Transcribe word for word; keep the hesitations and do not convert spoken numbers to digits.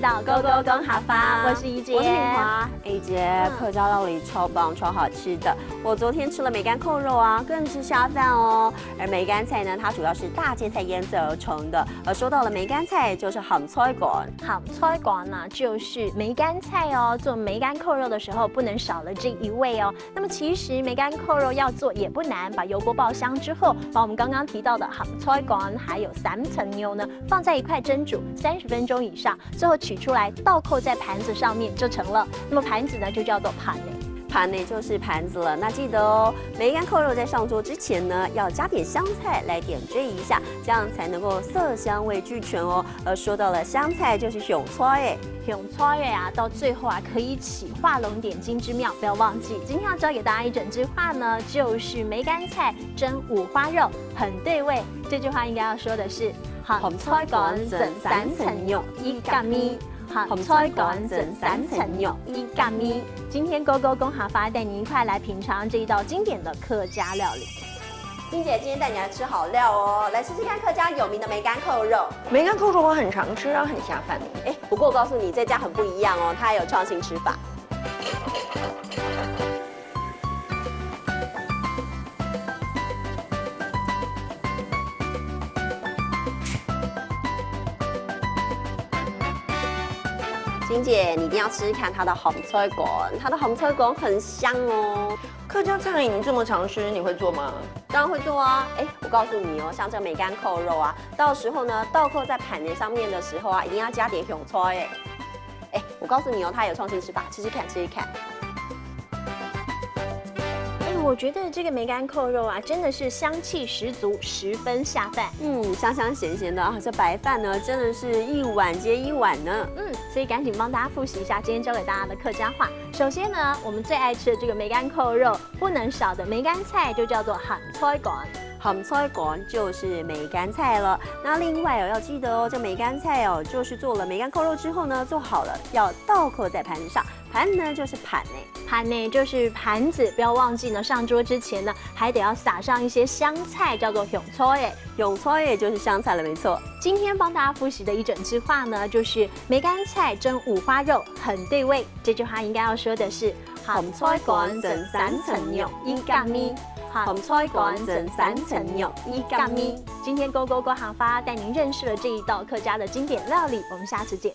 到Go Go讲客话，我是怡姐。我是敏华。怡姐，嗯。客家料理超棒、超好吃的。我昨天吃了梅干扣肉啊，更是下饭哦。而梅干菜呢，它主要是大芥菜腌制而成的。而说到了梅干菜，就是鹹菜乾。鹹菜乾呢，就是梅干菜哦。做梅干扣肉的时候，不能少了这一味哦。那么其实梅干扣肉要做也不难，把油锅爆香之后，把我们刚刚提到的鹹菜乾还有三層油呢，放在一块蒸煮三十分钟以上。 最后取出来倒扣在盘子上面就成了。那么盘子呢，就叫做盘呢。盘呢就是盘子了。那记得哦，梅干扣肉在上桌之前呢，要加点香菜来点缀一下，这样才能够色香味俱全哦。而说到了香菜，就是香菜耶。香菜耶啊，到最后啊，可以起画龙点睛之妙。不要忘记，今天要教给大家一整句话呢，就是梅干菜蒸五花肉，很对味。这句话应该要说的是：鹹菜乾蒸三層肉，一甲味。 鹹菜乾蒸三層肉，一甲味。今天Go Go讲客话带你一块来品尝这一道经典的客家料理。金姐今天带你来吃好料哦，来吃吃看客家有名的梅干扣肉。梅干扣肉我很常吃啊，很下饭。哎，不过我告诉你，这家很不一样哦，它还有创新吃法。 金姐，你一定要吃吃看它的鹹菜乾，它的鹹菜乾很香哦。客家菜你这么常吃，你会做吗？当然会做啊！哎，我告诉你哦，像这个梅干扣肉啊，到时候呢，倒扣在盘子上面的时候啊，一定要加点香菜哎。哎，我告诉你哦，它有创新吃法，吃吃看，吃吃看。 哎，我觉得这个梅干扣肉啊，真的是香气十足，十分下饭。嗯，香香咸咸的啊，这白饭呢，真的是一碗接一碗呢。嗯，所以赶紧帮大家复习一下今天教给大家的客家话。首先呢，我们最爱吃的这个梅干扣肉，不能少的梅干菜就叫做鹹菜乾。鹹菜乾就是梅干菜了。那另外哦，要记得哦，这梅干菜哦，就是做了梅干扣肉之后呢，做好了要倒扣在盘子上，盘呢就是盘呢。 盘呢，就是盘子，不要忘记呢，上桌之前呢，还得要撒上一些香菜，叫做香菜耶。香菜耶，就是香菜了，没错。今天帮大家复习的一整句话呢，就是梅干菜蒸五花肉，很对味。这句话应该要说的是：鹹菜乾蒸三層肉，一甲味。鹹菜乾蒸三層肉，一甲味。今天Go Go讲客话带您认识了这一道客家的经典料理，我们下次见。